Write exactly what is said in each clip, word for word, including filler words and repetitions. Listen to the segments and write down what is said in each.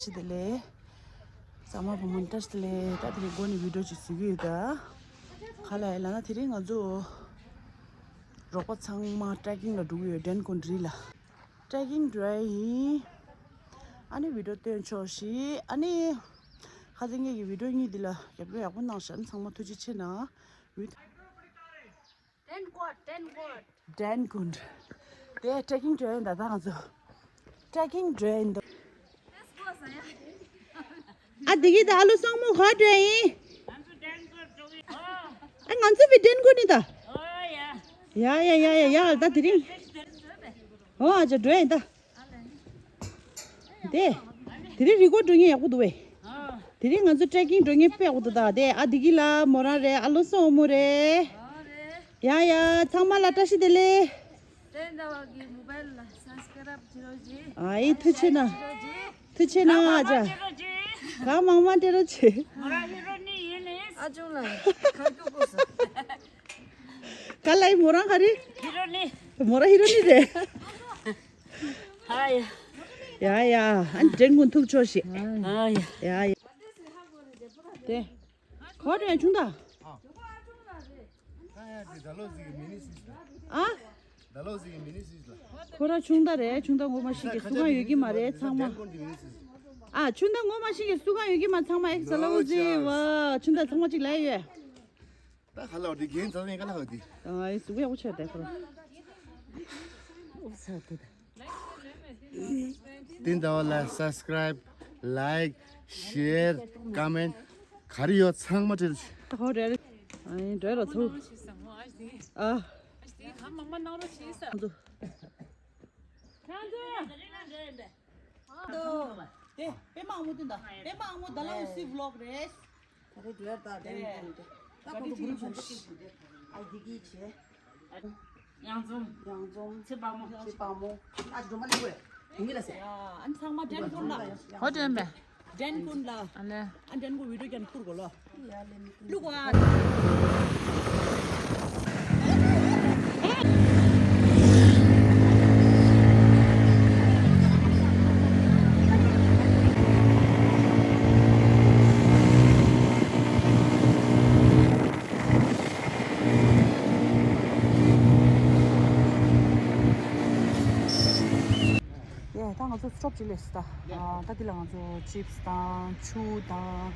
བཀྲ་ཤིས་བདེ་ལེགས། ཚང་མ་བུ་མོ་བཀྲ་ཤིས་བདེ་ལེགས། ད་དེ་རིང་སྒོ་ནས་བི་ཌིའོ་ཅིག་བཟོ་གི་ཡོད་ད། ག་ལ་ཡིན་ལབ་ན་དེ་རིང་ང་ཚོ་རོགས་པ་ཚང་མ་ཊེག་ཀིང་ལ་འགྲོ་གི་ཡོད། ཌན་ཀུན་རི་ལ་ཊེག་ཀིང་འགྲོ་ཡ་ཡིན། ཨ་ནི་བི་ཌིའོ་སྟོན་ཆོག་ཤིག་ཨ་ནི་ཁ་སང་ངེད་ཀྱི་བི་ཌིའོ་གཉིས་འདི་ལ་རྒྱབ་སྐྱོར་ཡག་པོ་གནང་ཤག་ཚང་མ་ཐུགས་རྗེ་ཆེ་གནང་། བི་ཌན་ཀོན། ཌན་ཀོན། དེ་ཊེག་ཀིང་འགྲོ་ཡིན་ད། ད་ང་ཚོ་ཊེག་ཀིང་འགྲོ་ཡིན་ད། ཨ་དེ་གི་ད་ཨ་ལོ་སང་མོ་ག་འགྲོ་ཡིན། ཨ་ང་ཚོ་བི་ཌན་ཀོན་ནི་ད། ཡ་ཡ་ཡ་ཡ་ཡ། ད་དེ་རིང་ཨོ་ཨ་ཅག་འགྲོ་ཡིན་ད། དེ། དེ་རིང་རི་སྐོར་འགྲོ་མཁན་ཡག་པོ་འདུག་བས། དེ་རིང་ང་ཚོ་ཊེག་ཀིང་འགྲོ་མཁན་དཔེ་ཡག་པོ་འདུག་ད། དེ་ཨ་དེ་གི་ལ་མོ་རང་རེད། ཨ་ལོ་སོ་མོ་རེད། ཡ་ཡ་ཚང་མ་ལ་བཀྲ་ཤིས་བདེ་ལེགས། བསྟན་ཟླ་བ་གི་མོ་བལ་ལ་སབ་སི་ཀ་རབ་བྱེད་རོགས་གྱིས། ཨ་ཡི་ཐུགས་ཆེ་གནང་། ཐུགས་ཆེ་གནང་ཨ་ཅག་གང་མང་མང་སྤྲད་རོགས་བྱེད། མོ་རང་ཧི་རོ་ནི་ཡིན་ནི། ཨ་ཅུང་ལ་ཁ་སྐྱུག་པོ་སོ། ག་ལ་ཡི་མོ་རང་ག་རེ། ཧི་རོ་ནི། མོ་རང་ཧི་རོ་ནི་རེད། ཨ་ཡ། ཡ་ཡ། ཨ་ནི་ཌན་ཀུན་ཐུག་ཆོག་ཤིག་ཨ་ཡ། ཡ་ཡ། དེ། ག་པར་འགྲོ་ཡ་ཆུང་ད། ཨ། ཁོ་ར་ཆུང་ད་རེད། ཆུང་ད་ངོ་མ་ཤེས་ཀྱི་སུ་གང་ཡོད་ཀྱི་མ་རེད་ཚང་མ། ཨ་ཆུང་ད་ངོ་མ་ཤེས་ཀྱི་སུ་གང་ཡོད་ཀྱི་མ། ཚང་མ་ཨེག་ས་ལ་འོ་ཟི་བ་ཆུང་ད་ཚང་མ་གཅིག་ལ་ཡོད། ད་ཁ་ལ་འོ་དེ་རྒན་ཚང་ནས་ཁ་ལ་འོ་དེ། ཨ་ཨེ་སུ་ག་ཡག་པོ་ཆགས་བསྡད་ཁོ་ར། བསྟན་ཟླ་བ་ལ་སབ་སི་ཀ་རབ། ལའིཀ། ཤེར། ཀོ་མེན་ཊི། ག་རེ་ཡོད་ཚང་མ་སྤྲད་རོགས་བྱེད། ད་ཧོ་རེད། ཨ་ཡིན་འགྲོ་རོགས་ཚུགས། ཨ། དེ་པད་མ་ཨ་མོ་དེ་འདྲ། པད་མ་ཨ་མོ་ད་ལ་འུ་སི་ཝི་ལོག་རེད། ད་རེས་འགྲོ་ཡ་ད་དེ་རིང་དེ་ད་ཁོང་ཚོ་གུ་རུ་ཆུང་ཆུང་ཞིག་འདུག་ཨ་ཡི་གི་བྱས། ཡང་འཛོམས། ཡང་འཛོམས། ཚེ་དཔག་མོ། ཚེ་དཔག་མོ། ཨ་ཅི་འགྲོ་མ་ལེགས་པོ་རེད། ཡིན་གི་ལ་ཟེར། ཡ་ཨ་ནི་ཚང་མ་ཌན་ཀུན་ལ། ཧོ་ཌན་པས། ཌན་ཀུན་ལ། ཨ་ལེ། ཨ་ཌན་ཀུན་བི་ཌིའོ་ཀྱང་ཁུར་གོ་ལོ། ལུག་བ། ཡ་ད་ང་ཚོ་སི་ཊོབ་ཅིག་སླེབས་སོང་ད། ཨ་ད་འདི་ལ་ང་ཚོ་ཅིབ་སི་དང་ཆུ་དང་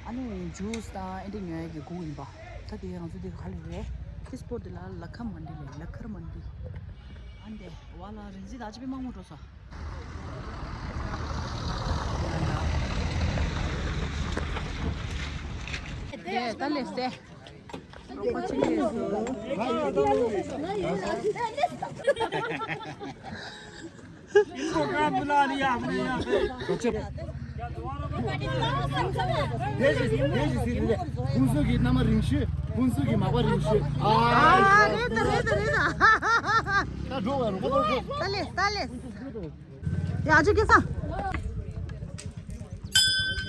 ཨ་ནི་ཇུས་དང་ཨེ་འདྲ་ཉོ་ཡ་གི་སྒུག་ཡིན་པ། ད་དེ་ང་ཚོ་འདི་ག་ལ་རེད། ཁི་སི་པོ་འདི་ལ་ལ་ཁ་མན་ཌི་ལ། ལ་ཁར་མན་ཌི། ཨ་འདི་བ་ལ་རིན་ཆེན་ད་ཅི་པའི་མང་མོ་འགྲོ་ས། དེ་ད་སླེབས་སོང་། ཕུན་ཚོགས་ཀྱི་མནའ་མ་རིང་ཤོས། ཕུན་ཚོགས་ཀྱི་མག་པ་རིང་ཤོས། ཨ། རེད་ད་རེད་ད་རེད་ད། ད་འགྲོ་བ་རུ་ད་ལེ་ད་ལེ། ཡ་ཅི་སྐད་ས།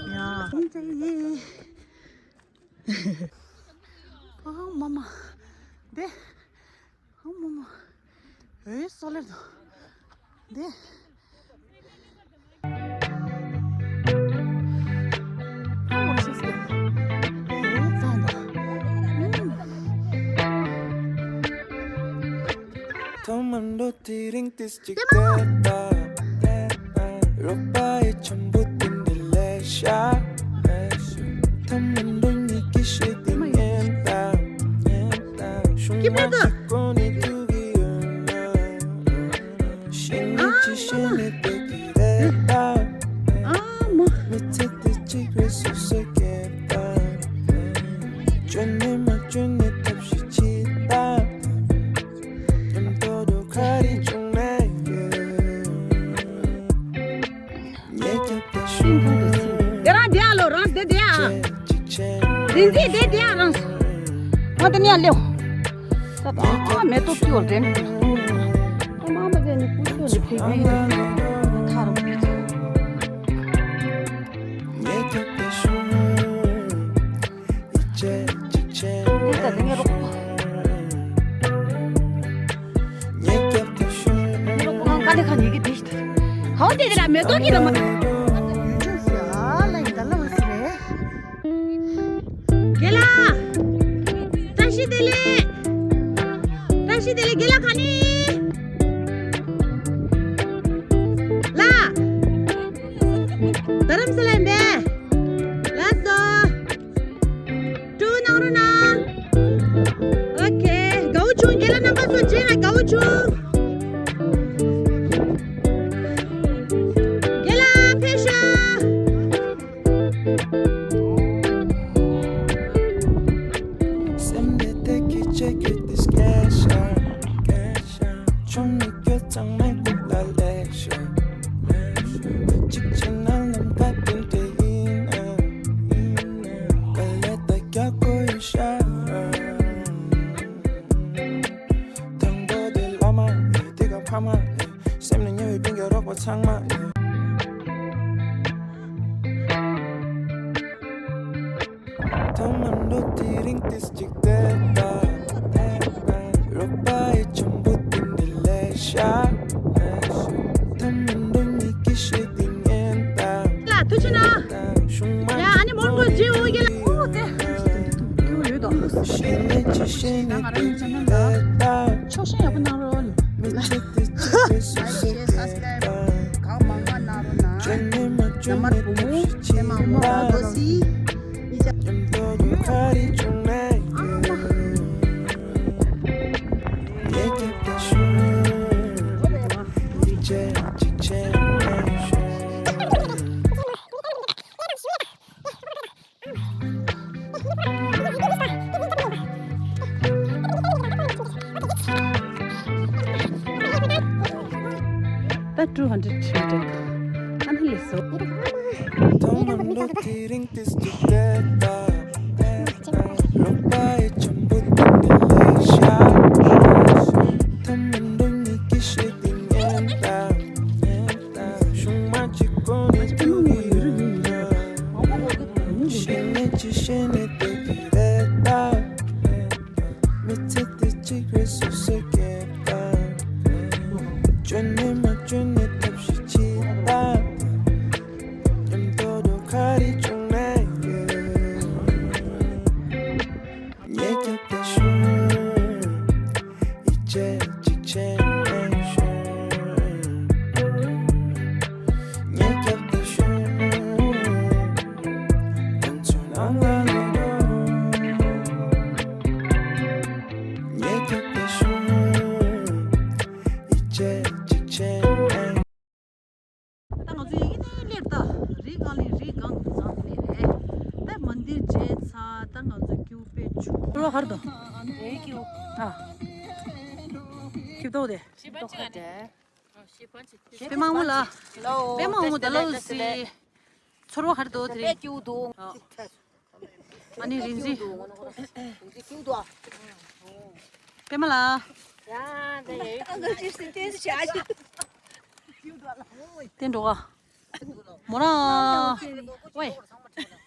ཡ། ཨ་མ་མ། དེ། ཨ་མ་མ། ཨེ་སོ་ལེར་དོ། དེ། ཨ་མ་ཤི་སེ། ཨེ་ཙང་དོ། ཐོག་མར་འགྲོ་དེ་རིང་ཏིས་ཅིག་བལྟས་ད། རོགས་པ་ཡི་འཆམ་པོ་དེ་འདྲ་ལས་ཤ། ཐ་མ་འགྲོ་ཉིད་ཀྱི་ཤེས་དེ་ཉན་དང་། ཤུང་མ་གཅིག་གོ་ནས་ཐུག་གི་ཡོད་ན། ཤེས་ནས་ཅི་ཤེས་ནས་བསྡད་ཀྱི་རེད་ད། མི་ཚེ་དེ་གཅིག་རེད་སོ་སོ་སྐྱེལ་དང་། བཅོས་ནས་མ་བཅོས་ནས་ཐབས་ཤེས་བྱེད་དང་། མཉམ་དུ་འགྲོ་ག་རེ་བྱུང་ན་ཡོད། དེ་རང་དེ་ཨ་ལོ་རང་དེ་དེ་ཨ། རིན་འཛིན་དེ་དེ་ཨ་རང་། ང་དེ་ནས་ཨ་ལེའོ། ད་ད་ཨ་མེ་ཏོག་ཏུ་ཡོད་དྲན། ཨ་མ་མ་དེ་ནི་ཀུ་ཤོ་ནི་ཕི་བི་ཡོད་ཐར། དེ་ད་དེ་ནས་རོགས། ཁ་ལེ་ཁ་ཉིད་ཀྱི་དེ་ཞིག་ད། ཧའོ་དེ་དེ་ལ་མེ་ཏོག་གི་ལ་མ། ཚང་མ་ཐང་མ་འགྲོ་དེ་རིང་ཏིས་ཅིག་བསྡད་པ། རོགས་པ་ཡི་ཆེན་པོ་དེ་འདི་ལས་ཤ། ཐང་མ་འགྲོ་མི་ཀི་ཤེས་དེ་ངན་ད། ལ་ཐུགས་ཆེ་ན། ཡ་ཨ་ནི་མོར་གོ་ཇི་འོ་གི་ལ་ཨོ་ཏེ། ཁྱོད་ཡོད་དོ། ཤེས་ནས་ཅི་ཤེས་ནས་དེ་འདི་ལས་ད། ཆོག་ཤེས་ཡག་པོ་གནང་རོགས། མི་ཚེ་དེ་གཅིག་རེད་སུ་ཟེར་གི་ད། གང་མང་མང་གནང་རོགས་གནང་། བཅོས་ནས་མ་བཅོས་ནས་ཐབས་ཤེས་བྱེད་ད། མཉམ་དུ་ག་རེ་བྱུང་ན་ཡོད། ངས་རྒྱབ་ད་ཤོག་ཡིད་ཆེས་གཅིག་བྱས་ན་ཤོག་ད་two hundred meter ཨ་ནི་ལས་སོ། ཐང་མ་འགྲོ་དེ་རིང་ཏིས་ཏིས་བསྡད་པ། རོགས་པ་ཡི་ཆེན་པོ་དེ་འདི་ལས་ཤ། ཐང་མ་འགྲོ་མི་ཀི་ཤེས་དེ་ངན་ད། ཤུང་མ་གཅིག་གོ་ནས་ཐུག་གི་ཡོད་ན། ཤེས་ནས་ཅི་ཤེས་ནས་དེ་གི་རེད་ད། མི་ཚེ་དེ་གཅིག་རེད་སུ་ཟེར་གི་ད། བཅོས་ནས་མ་བཅོས་ནས་ཐབས་ཤེས་བྱེད་ད། མཉམ་དུ་ག་རེ་བྱུང་ན་ཡོད། ངས་རྒྱབ་ད་ཤོག་ཡིད་ཆེས་གཅིག་བྱས་ན་ཤོག་ངས་རྒྱབ་ད་ཤོག་ང་ཚོ་ལང་ལ་ལ་ལོ། ངས་རྒྱབ་ད་ཤོག་ཡིད་ཆེས་གཅིག་བྱས་ན། ད་ང་ཚོ་ཡིན་ནའི་སླེབས་ད། རི་སྒང་ལ་རི་སྒང་དུ་འཛེགས་སླེབས་རེད། ད་མན་དིར་མཇལ་ཚར། ད་ང་ཚོ་ཀྱུ་པེ་ཆུ། ཁྱོད་རོ་ཧར་དོ། ཨེ་ཀྱུ། ཨ། ཁྱེད་ཏོག་དེ། པེ་མ་འོ་ལ། པེ་མ་འོ་ད་ལོ་སི། ཚོར་བ་ཧར་དོ་དེ་རེད། ཀྱུ་དོ། ཨ་ནི་རིན་འཛིན། པད་མ་ལགས། དེ་འགྲོ་ག་མོ་རང་། ཝེ།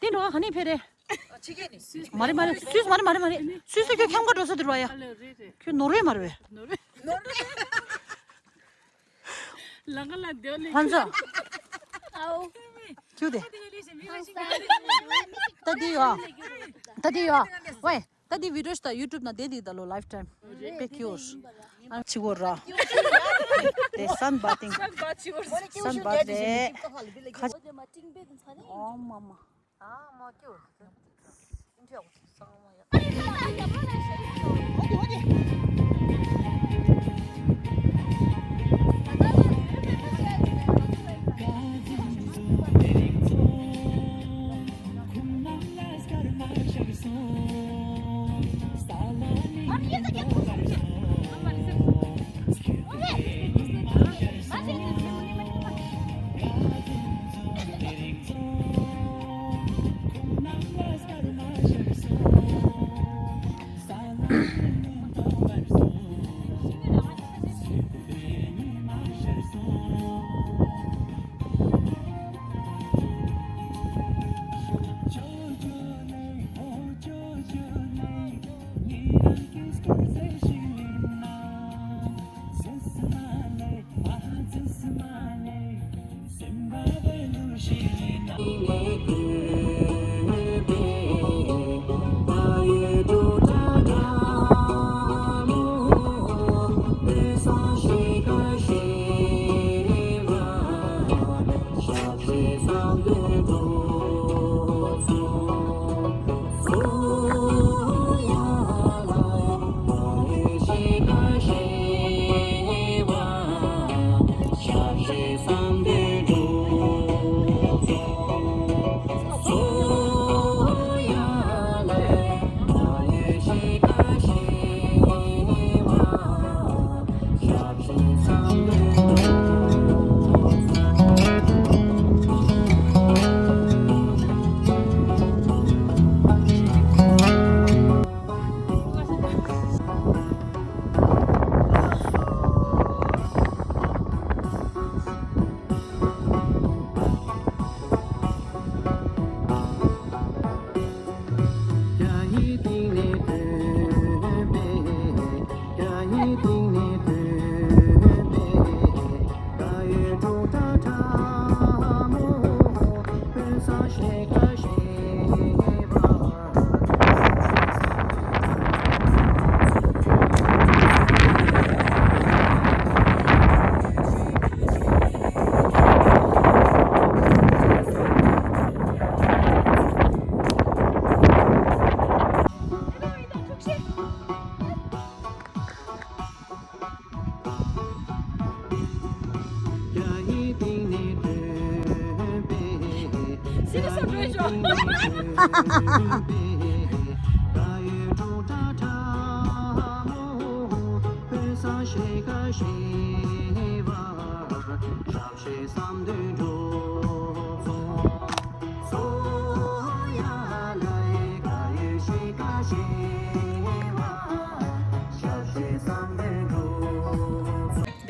དེ་འགྲོ་ག་ག་ནས་ཕེབས་རེད། མ་རེད་མ་རེད། སུས་མ་རེད་མ་རེད་མ་རེད། སུས་སུ་ཁྱོད་ཁྱམས་ཁ་འགྲོ་ས་དེ་རུ་བ་ཡ། ཁྱོད་ནོར་ཝེ་མ་རེད་པས། ལང་ཀ་ལ་སྡོད་ལེ། ཧན་ཟོ། ཨའོ། ཁྱོད་དེ། ད་འདི་ཡོད། ད་འདི་ཡོད། ཝེ། ད་འདི་བི་ཌིའོ་ཞིག་ད་ཡུ་ཊུབ་ན་བསྡད་འདི་ད་ལོ་ལའིཕ་ཊའིམ། དཔེ་ཁྱོད། ཨ་ཆི་གོ་ར། དེ་སན་བ་ཏིང་། སན་བ་ཆི་གོ། སན་བ་རེད། ཁ། ཨོ་མ་མ།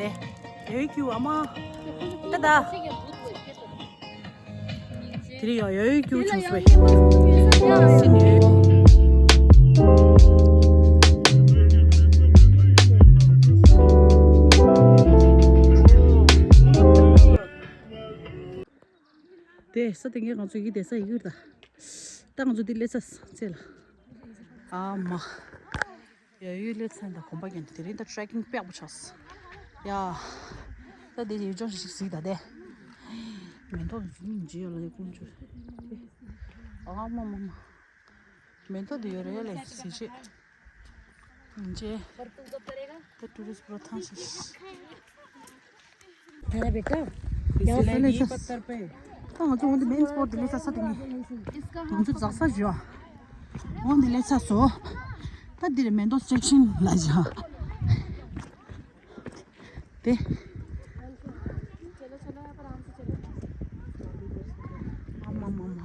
དེ། ཡོད་ཀྱི་ཨ་མ། ད་ད། དེ་རིང་ཡང་ཡོད་ཀྱི་བྱུང་སོང་བས། སི་ནི། དེ་ས་དེ་ངས་ང་ཚོ་ཡི་དེ་ས་ཡི་གུར་ད། ད་ང་ཚོ་འདི་སླེབས་ཚར་ཚེ་ལ། ཨ་མ། ཡ་ཡུལ་ལས་ཚན་དང་གོམ་པ་རྒྱན་དེ་རིང་ད་ཊྲེ་ཀིང་དཔེ་ཡག་པོ་ཆགས་སོང་། ཡ། ད་དེ་ཡུལ་ལྗོངས་ཤིག་གཟིགས་ད་དེ། མེ་ཏོག་ཟུང་འཇིག་ཡོད་ལ་དེ་ཀུན་སྤྱོད། ཨ་མ་མ་མ། མེ་ཏོག་དེ་ཡོད་རེད་ལས་གཟིགས་ཤིག་ཡིན་ཅེ། ད་ཊུ་རི་སི་པོ་ཐང་ཤིག་ད་ང་ཚོ་འོང་དེ་མེན་སི་པོ་ཊི་དེ་ལས་ས་ས་དེ་ནི། ང་ཚོ་འཛག་ས་བཞི་བ། འོང་དེ་ལས་ས་སོ། ད་འདིར་མེ་ཏོག་སེཀ་ཤན་ལ་བཞག་དེ། ཨ་མ་མ་མ།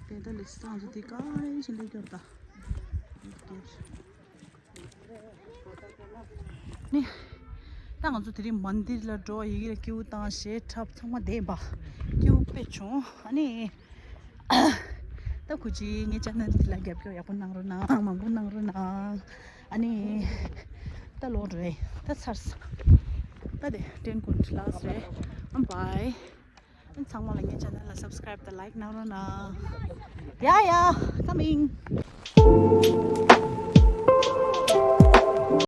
དེ་ད་ལས་ས་ང་ཚོ་དེ་ག་རེ་བཞིན་ལས་སྐྱོར་ད། ནི། ད་ང་ཚོ་དེ་རིང་མན་དིར་ལ་འགྲོ་བ་ཡི་གེ་ལ་སྐྱེའུ་དང་གཞས་འཁྲབ་ཚང་མ་བསྡད་པ། སྐྱེའུ་དཔེ་བྱུང་ཨ་ནི། ད་ཁུ་ཅི་ངའི་ཅེ་ནལ་འདི་ལ་རྒྱབ་སྐྱོར་ཡག་པོ་གནང་རོགས་གནང་མང་པོ་གནང་རོགས་གནང་། ཨ་ནི། ད་ལོག་འགྲོ་ཡི་ད་ཚར་སོང་། ད་དེ་ཏྲེན་ཀུན་ལགས་རེད། ཨ་བྷའི། ཚང་མ་ལ་ངའི་ཅེ་ནལ་ལ་སབ་སི་ཀ་རེབ་དང་ལའིཀ་གནང་རོགས་གནང་། ཡ་ཡ། ཀ་མིང་།